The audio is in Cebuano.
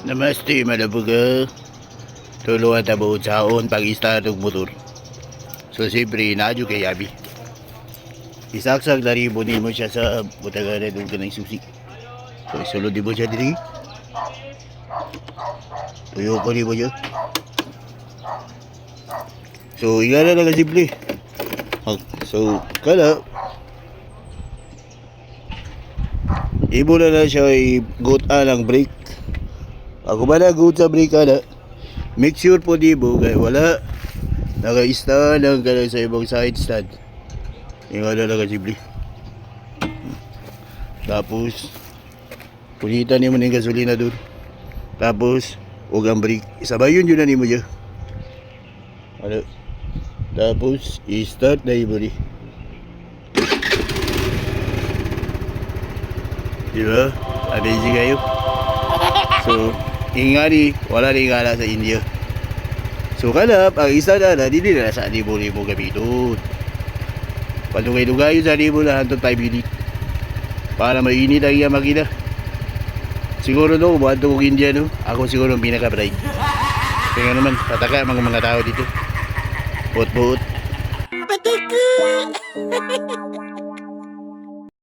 Namaste, malabuga. Tulungan ta buot saon pag-start og motor. So siyempre, naadyo kay Abi. Isaksak na rin mo siya sa butagaran ng kanang susi. So isulod mo siya diri. Tuyo ko nimo siya. So ingana lang ka simple. So kada imo na na siya i-gut ang brake. Ako ba na good sa brake ana? Make sure po di mo kay wala naka-stand lang ka lang sa ibang side stand. Ingana lang ka simple. Tapos punitan nimo ning gasolina doon. Tapos ug ang brake sabayon yun na nimo siya. Ano? Tapos i-start na imo ni. Di ba? Amazing kayo. So, ingani, wala na ingala sa India. So, kanap, ang isa na na, dili na sa libo-libo gamiton. Padugay-dugayon sa libo na hantong 5 minutes. Para mainit ang iyang makina. Siguro no, buwan kong India no, ako siguro ang pinaka-bright. Kaya naman, pataka mga mga tao dito. Buot-buot. Pataka!